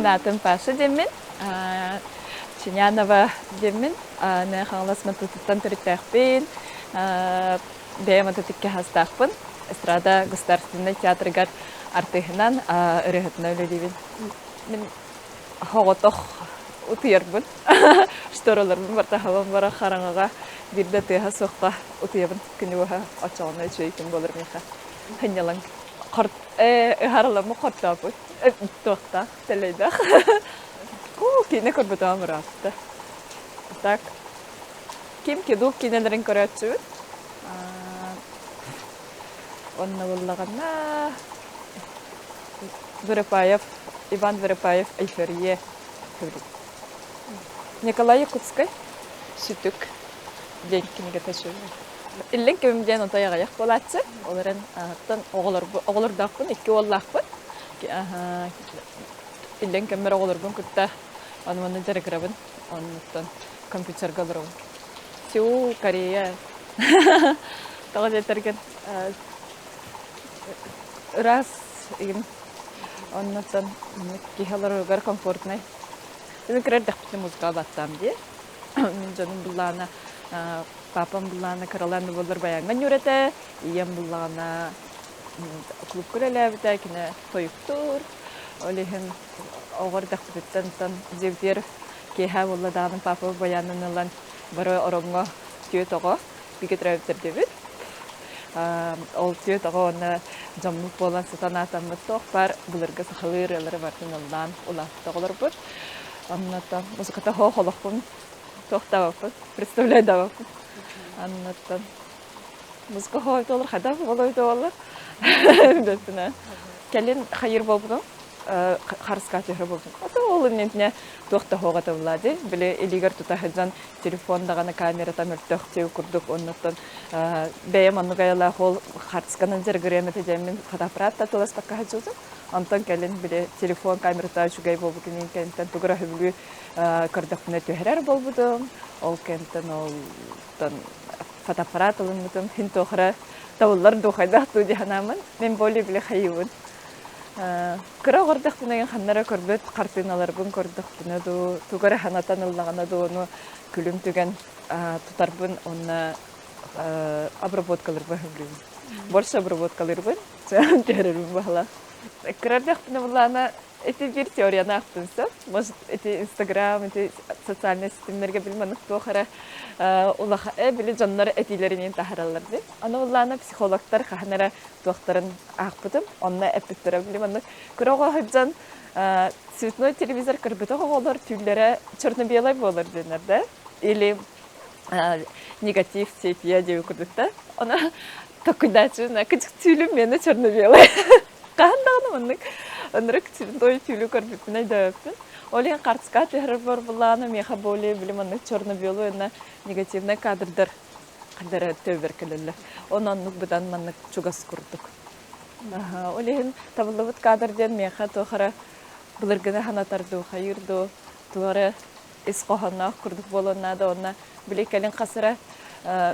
Мин аатым Паша диэммин, Чинянова диэммин, Мэҥэ Хаҥалас Мантытыттан төрүттээхпин, бэйэм атытыкка хастаахпын, эстрада государственнай театрыгар артыыһынан, ырыаһытынан үлэлиибин. Мин соҕотох утуйарбын, штораларбын бартаһабын бара хараҥаҕа биирдэ тыаһа суохха утуйабын күнү быһа оччоҕуна үчүгэй күн буолар миэхэ сынньалаҥ ыһаарыламмыт хортооппут туохтаах тэлэйдээх киинэ көрбөтөҕүм ыраатта так ким кидук киинэлэрин көрөөччүбүт онно буллаҕына Вырыпаев Иван Вырыпаев Эйфория Николай Якутскай Сүтүк диэн кинигэтэ үчүгэй. Иллэҥ кэмим диэн отой аҕыйах буолааччы. Ол эрэн оттон оҕолордоохпун, икки уоллаахпын. Иллэҥ кэммэр оҕолорбун кытта ону-маны дьарыгырабын. Оннуттан компьютерга олоробун. Сеул, Корея. Тоҕо диэтэргин ыраас игин оннуттан киһи олоругар комфортнай. Мин кыра эрдэхпитинэ музыкаҕа баттаам дии. Мин дьонум буллаҕына, папам буллаҕына кыралаан да буоллар баяҥҥа ньүрэтэ, ийэм буллаҕына клубка үлэлээбитэ, кини тойуктуур. Ол иһин оҕо эрдэхпититтэн дьиэбитигэр киэһэ буолла даҕаны папа баянын ылан бары ороҥҥо түөрт оҕо бииргэ төрөөбүттэр диэбит. Ол түөрт оҕо уонна дьоммут буолан сытан аатаммыт туох баар былыргы сахалыы ырыалары барытын ыллаан улааппыт оҕолорбут. Оннуттан музыката суох олохпун туох даабаппын, представляй даабаппын. Оннуттан музыка хоойто олор хайдах болойто олор билбэппин Кэлин хайыр буолбутум харыска түһэр буолбутум. Ата ол иннинэ туох да суох этэ булаа дии. Били илиигэр тута сылдьан телефон даҕаны камерата мөлтөх дии курдук оннуттан бэйэм оннук айылаах ол хартысканан дьарыгырыам этэ диэммин фотоаппарат да тыласпакка сылдьыбытым. Онтон кэлин били телефон камерата үчүгэй буолбутун иһин кэнниттэн тугу эрэ сөбүлүү көрдөхпүнэ түһэрэр буолбутум. Ол кэнниттэн олтон фотоаппарат ылыммытым. Син туох эрэ табыллар дуу хайдах дуу дии санааммын. Мин более били хайыыбын. Кыра оҕо эрдэхпинэ ханна эрэ көрбүт хартыыналарбын көрдөхпүнэ дуу, тугу эрэ санатан ыллаҕына дуу, ону күлүм түгэн тутарбын уонна обработкаларбын сөбүлүүбүн. Больше обработкалыырбын, түһэрэрбин баһылаах. Кыра эрдэхпинэ буллаҕына ити биир теорияны аахтым сөп. Может, ити Инстаграм, ити социальнай ситимнэргэ били маннык туох эрэ улахан били дьоннор этиилэринэн таһаараллар дии. Аны буллаҕына психологтар хаһан эрэ туохтарын аахпытым. Онно эппиттэрэ били маннык кыра оҕо сылдьан цветной телевизор көрбөтөх оҕолор түүллэрэ черно-белай буолар диэннэр да. Или негатив сепия диэби курдук да. Она токуйдааччы кычык түүлүм миэнэ черно-белый. Хаһан даҕаны маннык ынырык цветной түүлү көрбүппүн өйдөөбөппүн. Ол иһин хартыска түһэрэр буоллаҕына миэхэ более били маннык черно-белый уонна негативный кадрдар хардара төбөбөр кэлэллэр. Онон оннук быдан маннык чугас курдук. Ол иһин табыллыбыт кадр диэн миэхэ туох эрэ былыргыны санатар дуу, хайыыр дуу, туох эрэ ис хоһоонноох курдук буолуон наада уонна били кэлин хас эрэ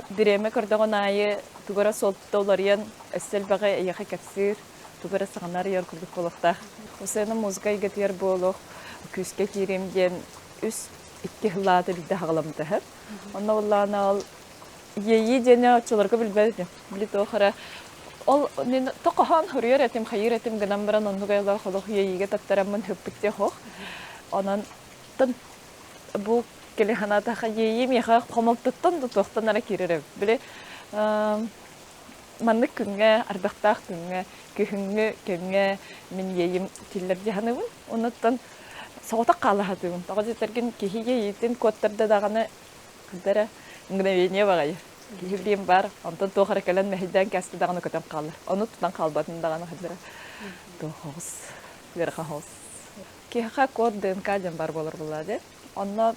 бириэмэ көрдөҕүн аайы тугу эрэ суолта уларыйан өссө элбэҕи эйиэхэ кэпсиир, тугу эрэ саҥаны арыйар курдук буолуохтаах. Усуйаны музыка эйгэтигэр буолуох күүскэ киириим диэн үс икки сыллаата биирдэ хаҕаламмыта. Онно буоллаҕына ол иэйии диэни оччолорго билбэт этим. Били туох эрэ ол мин тохоһоон хоруйар этим, хайыыр этим гынан баран оннук айылаах олох иэйиигэ таттараммын ыппыт диэх ох. Онон бу кили санаатахха иэйии миэхэ хомолтоттон да туохтан эрэ киирэр эбит. Били маннык күҥҥэ, ардахтаах күҥҥэ, күһүҥҥү кэмҥэ мин иэйим тиллэр дии саныыбын. Оннуттан соҕотох хаала сатыыбын. Тоҕо диэтэргин киһи иэйиитин куоттарда даҕаны ханна эрэ мгновение баҕайы. Киһи билиэн баар, онтон туох эрэ кэлэн мэһэйдээн кээстэ даҕаны көтөн хаалар. Ону тутан хаалбатын даҕаны ханна эрэ туох оҕус, ыарахан оҕус. Киһиэхэ код ДНК диэн баар буолар буоллаҕа дии. Онно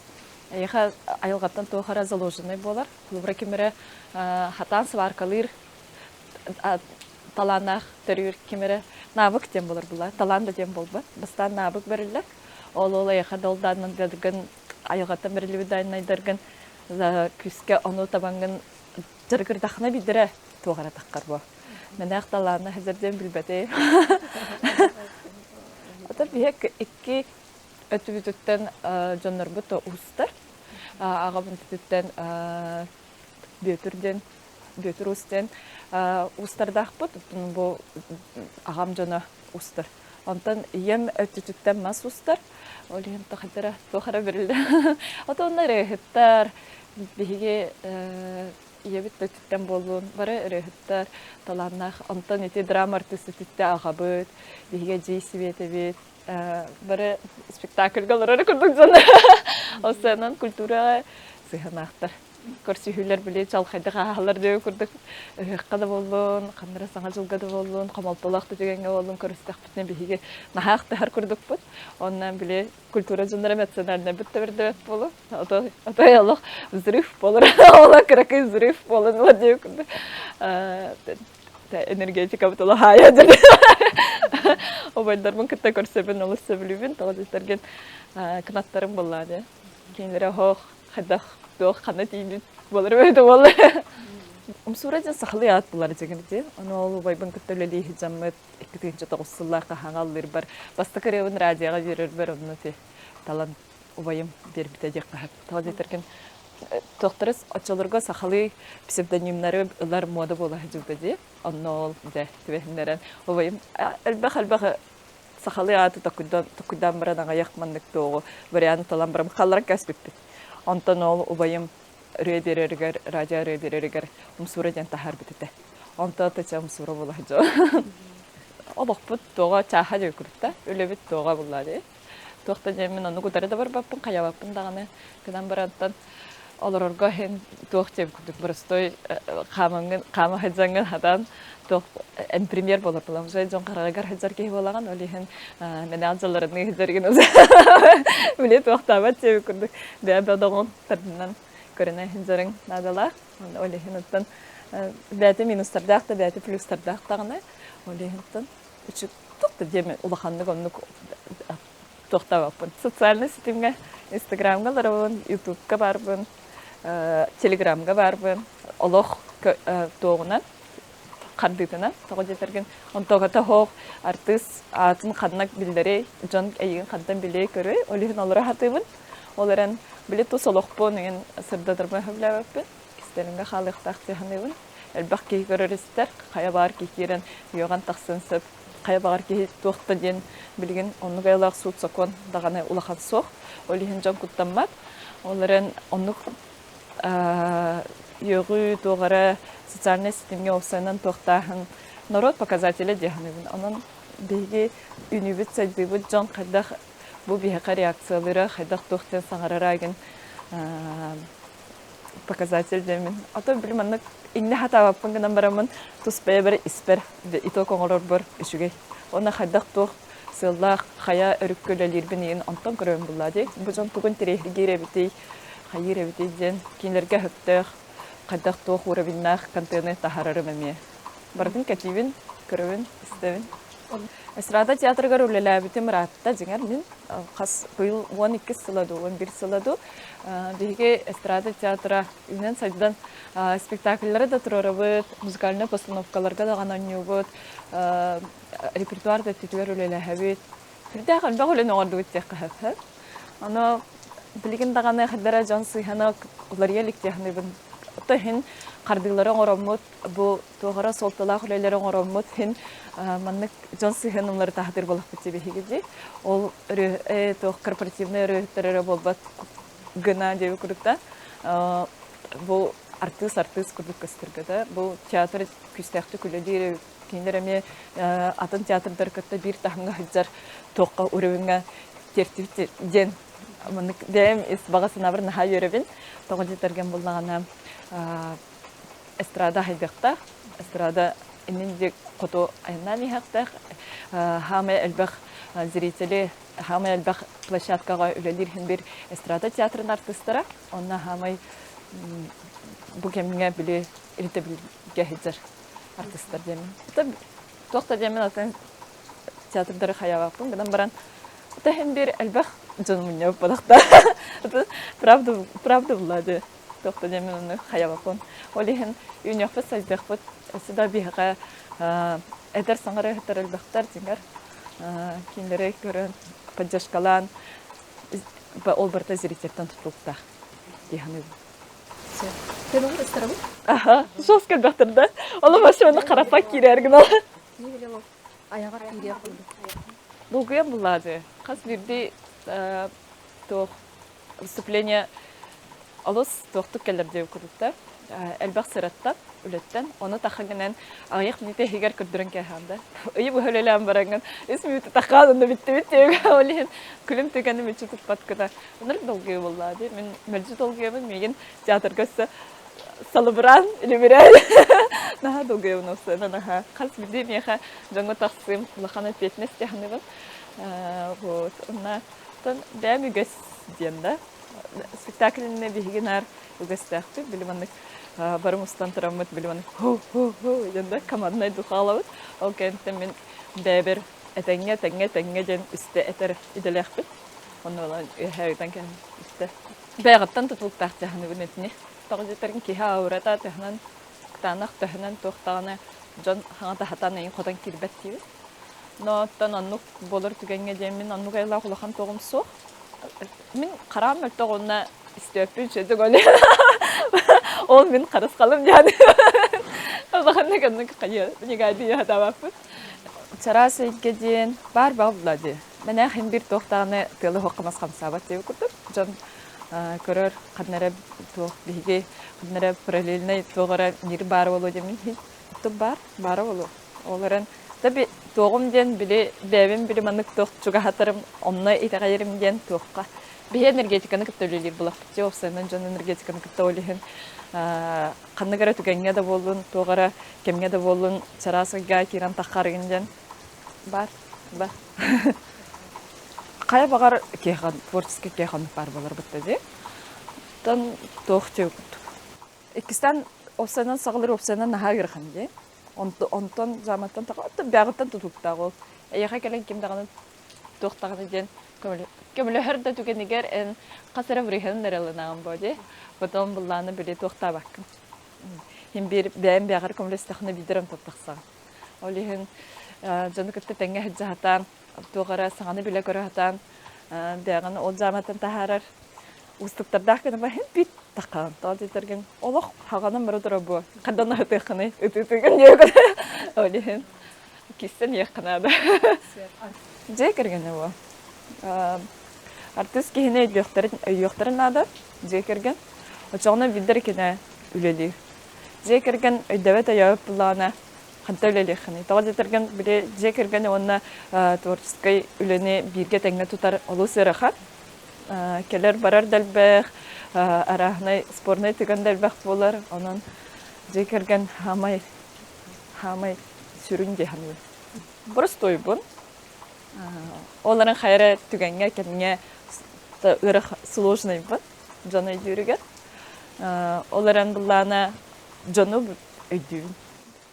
эйиэхэ айылҕаттан туох эрэ заложенный буолар. Холобура ким эрэ хатаан сваркалыыр талааннаах төрүүр ким эрэ навык диэн буолар буолла. Талаан да диэн буолбат. Бастаан навык бэриллэр. Ол ол эйиэхэ да ол дааннайдаргын айылҕаттан бэриллибит дааннайдаргын күүскэ ону табаҥҥын дьарыгырдаххына биирдэрэ туох эрэ таххар буо. Мэнээх талаанна хазар диэн билбэтим. Ата биһиэк икки өттүбүтүттэн дьоннорбут уустар. Аҕабын өттүттэн Бүөтүр диэн Бүөтүр Уус диэн уустардаахпыт. Бу аҕам дьоно уустар. Онтон ийэм өттүтүттэн мас устар. Ол иһин тохайдара туох эрэ бэриллэ. Отонно ырыаһыттар биһиги ийэбит да өттүттэн буоллун бары ырыаһыттар талааннаах. Онтон ити драма артыыс өттүттэ аҕабыт, биһиги эдьиий Сибиэтэбит бары спектакльга олорор курдук дьон. Ол сыанан культураҕа сыһыанаахтар. Көрсүһүүлэр били чалхайдык ааһаллар диэн курдук ыһыахха да буоллун, ханна эрэ Саҥа дьылга да буоллун, хомолтолоох да түгэҥҥэ буоллун көрүстэхпитинэ биһиги наһаа ахтыһар курдукпут. Онно били культура дьонноро эмоциональнайбыт да бэрдэбэт буолуо. Ото отой олох взрыв буолар. Олох кыракый взрыв буолан ылар диэн курдук. Энергетикабыт улаһаайа дьон. Убайдарбын кытта көрсөбүн олус сөбүлүүбүн. Тоҕо диэтэргин кынаттарым буоллаа дии. Кинилэри оһох хайдах туох ханна тиийбит буолар эбит буолла. Умсуура диэн сахалыы аат булар дьиҥирди. Ону ол убайбын кытта үлэлии сылдьаммыт 2009 сыллаах хаһааҥа аллыырбар бастакы ырыабын радиоҕа биэрэрбэр онно ти талан убайым биэрбитэ диэххэ сөп. Тоҕо диэтэргин туохтары оччолорго сахалыы псевдонимнары ылар муода буола сылдьыбыта дии. Онно ол дьэ түбэһиннэрэн убайым элбэх-элбэх сахалыы ааты токуйдаан баран аҕыйах маннык туоҕу вариант талан баран халларан кээспиппит. Онтон ол убайым ырыа биэрэригэр, радио ырыа биэрэригэр Умсуура диэн таһаарбыт этэ. Онтон тача Умсуура буола сылдьар. Олохпут туоҕа чааһа диэн курдук үлэбит туоҕа булла дии. Туох да диэммин оннук утары да барбаппын, хайабаппын даҕаны гынан барантан олорорго иһин туох диэбит курдук боростуой хаамаҥҥын хаама сылдьаҥҥын хатан туох эн премьер буолар буолам уже дьон хараҕыгар сылдьар киһи буолаҕын ол иһин мэнээх дьалларыныы сылдьаргын били туохтаабат диэбит курдук бэйэ бодоҕун тардынан көрүнэ сылдьарыҥ наадалаах ол иһин оттон бэйэтэ минустардаах да бэйэтэ плюстардаах даҕаны ол иһин оттон туох да диэми улаханнык оннук туохтаабаппын. Социальнай ситимҥэ Инстаграмҥа олоробун, Ютубка баарбын, Телеграмҥа баарбын. Олох туоҕунан, хардыытынан, тоҕо диэтэргин, онтуоҕата оһох артыыс аатын ханна биллэрий, дьон эйигин хантан билиэй-көрүөй, ол иһин олоро сатыыбын. Ол эрэн, били тус олохпун игин сырдатарбын сөбүлээбэппин, кистэлэҥҥэ хаалыахтаах дии саныыбын. Элбэх киһи көрөр-истэр, хайа баар киһи киирэн үөҕэн тахсыан сөп. Хайа баҕар киһи туох да диэн билигин оннук айылаах суут-сокуон даҕаны улахан суох. Ол иһин дьон куттаммат. Ол эрэн оннук үөҕүү туох эрэ социальнай ситимҥэ уопсайынан туохтааһын норуот показателэ дии саныыбын. Онон биһиги үүнүүбүт, сайдыыбыт дьон хайдах бу биһиэхэ реакциялыыра, хайдах туох диэн саҥарара игин показатель диэммин. А то били маннык иҥнэ хатаабаппын гынан бараммын тус бэйэбэр испэр итог оҥорорбор үчүгэй. Уонна хайдах туох сыаллаах хайа өрүккэ үлэлиирбин иин онтон көрөбүн буллаа дии. Бу дьон тугун интэриэһиргиир эбитий, хайыыр эбитий диэн кинилэргэ сөптөөх хайдах туох уровеннаах контены таһаарарым эмиэ. Барытын кэтиибин, көрөбүн, истэбин. Эстрада театрыгар үлэлээбитим ыраатта дьиҥэр мин хас быйыл 12 сыла дуу, 11 сыла дуу биһиги эстрада театра үүнэн сайдан спектакльлары да туруорабыт, музыкальнай постановкаларга даҕаны оонньуубут, репертуар да өттүтүгэр үлэлэһэбит. Сүрдээх элбэх үлэни оҥордубут диэххэ сөп. Ону билигин даҕаны хайдара дьон сыыһана уларыйа илик дии саныыбын. Ото иһин хардыылары оҥороммут, бу туох эрэ суолталаах үлэлэри оҥороммут иһин маннык дьон сыһыан уларытаһытыр буолахпыт дии биһиги дии. Ол туох корпоративнай ырыаһыттар эрэ буолбат гына диэби курдукта бу артыыс артыыс курдук көстөргө да бу театр күүстээхтик үлэлиир кинилэр эмиэ атын театрдар кытта биир таһымҥа сылдьар туохха уровеҥҥа тиэртибит диэн маннык бэйэм ис баҕа санаабар наһаа үөрэбин тоҕо диэтэргэн буоллаҕына эстрада аһайдыахтаах эстрада иннин диэки хоту айаннаан иһиэхтээх хаамай элбэх зрители хаамай элбэх площадкаҕа үлэлиир иһин биир эстрада театрын артыыстара онно хаамай бу кэмҥэ били ирдэбилгэ сылдьар артыыстар диэмин туох да диэмин атын театрдары хайаабаппын гынан баран это иһин биир элбэх дьон мунньабыт буолахта правда правда булла дии туох да диэмин ону хайабаппын. Ол иһин үүнүөхпүт, сайдыахпыт өссө да биһиэхэ эдэр саҥа ырыаһыттар элбэхтэр дьиҥэр кинилэри көрөн поддержкалаан. Ол барыта зрительтэн тутулуктаах дии саныыбын. Төбөҕөр ыстарабыт? Аха, жестко элбэхтэр да. Олом вообще онно хараппа киирэр гынал. Айаҕар киириэх курдук. Долгуйан буллаады. Хас биирдии туох выступление олус туохтук кэлэр диэбит курдуктар. Элбэх сыраттан, үлэттэн, ону тахыгынан аҕыйах мүнүүтэ иһигэр көрдөрөн кээһэҕин да. Ыйы быһа үлэлээн бараҥҥын үс мүнүүтэ тахаан онно бүттүбүт диэбит. Ол иһин күлүм түгэни мүччү туппат гына. Ынырык долгуйуу буоллаҕа дии. Мин мэлдьи долгуйабын, миигин театрга өссө салыбыраан, илимирээн наһаа долгуйабын уопсайынан наһаа. Хас биирдии миэхэ дьоҥҥо тахсыым улахан ответственность дии саныыбын. Вот, онно бэйэм үгэс диэн да. Спектакльны биһиги наар үгэстээхпит, били маннык бары мустан тураммыт, били маннык ху-ху-ху диэн да команднай духаалабыт. Ол кэнниттэн мин бэйэбэр этэҥҥэ, этэҥҥэ, этэҥҥэ диэн үстэ этэр идэлээхпит. Онно ылан үөһээ ыытан кэлэн үстэ. Бэйэҕиттэн тутулуктаах дьаһаныбын этини. Тоҕо диэтэрин киһи аурата төһөнөн кытаанах төһөнөн туох даҕаны дьон хаҥата хатан эйин хотон киирбэт диибит. Но оттон оннук буолар түгэҥҥэ диэммин оннук айылаах улахан туоҕум суох. Мин хараам мөлтөх уонна истиэппин үчүгэйдик оле. Ол мин харысхалым диэн. Улаханнык оннук хайа негайдыы сатаабаппын. Чараас эйгэ диэн баар баҕа дии. Мэнээх иһин биир туох даҕаны тыалы оһох мас хамсаабат диэбит курдук. Дьон көрөр ханна эрэ туох биһиги ханна эрэ параллельнай туох эрэ мир баар буолуо диэммин иһин баар баара буолуо. Ол эрэн да туоҕум диэн били бэйэбин били маннык туох чугаһатарым онно итэҕэйэрим диэн туохха биһи энергетиканы кытта үлэлиир буолахпыт дии уопсайынан дьон энергетиканы кытта ол иһин ханнык эрэ түгэҥҥэ да буоллун туох эрэ кэмҥэ да буоллун чараас ыйга киирэн таххарыгын диэн баар ба хайа баҕар киэхэн творческий киэхэн баар буолар бытта дии оттон туох диэ иккистэн уопсайынан саҕалыыр уопсайынан наһаа ыарахан дии Онтон зааматтан бэҕиттэн тутулуктаах ол. Эйиэхэ кэлэн ким даҕаны туох даҕаны диэн көмөлөһөр да түгэнигэр эн хас эрэ бырыһыанын эрэ ылынаҕын буо дии. Потом былааны били туохтаабаккын. Иһин биир бэйэм бэҕэр көмөлөстөххүнэ биирдэр онтон тахсаҕын. Ол иһин дьону кытта тэҥҥэ сылдьа сатаан, туох эрэ саҥаны билэ-көрө сатаан бэйэҕин ол дьааматтан таһаарар уустуктардаах гына баһын бит таххан тоҕо диэтэргин олох хаҕанан бара турар буо хандан аһытыаххыный ытыытыгын диэбит ол иһин кистэн иэххэ наада дьиэ кэргэнэ буо артыыс киһини өйдүөхтэрин өйүөхтэрин наада дьиэ кэргэн оччоҕуна биирдэр кинэ үлэлиир дьиэ кэргэн өйдөбөт өйөөбөт буоллаҕына ханта үлэлиэххиний тоҕо диэтэргин били дьиэ кэргэни уонна творческай үлэни бииргэ тэҥҥэ тутар олус ыарахан кэлэр-барар да элбэх, арааһынай спорнай түгэн да элбэх буолар. Онон дьиэ кэргэн хаамай хаамай сүрүн дии саныыбын. Боростуойбун. Ол эрэн хайа эрэ түгэҥҥэ, кэмҥэ ыарах сложнайбын дьон өйдүүрүгэр. Ол эрэн былаана дьону өйдүүбүн.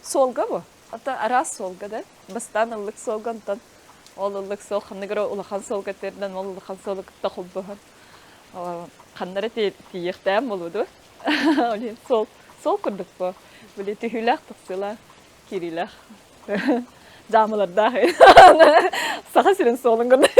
Суолга бу. Ата араас суолга да. Бастаан ыллык суолга, онтон Ол ыллык суол ханнык эрэ улахан суолга тиэрдэн, ол улахан суолу кытта холбоһон ханна эрэ тиийиэхтээн буолуо дуо? Ол иһин суол, суол курдук буо. Били түһүүлээх, тахсыылаах, киириилээх дьаамалардаах. Саха сирин суолун курдук.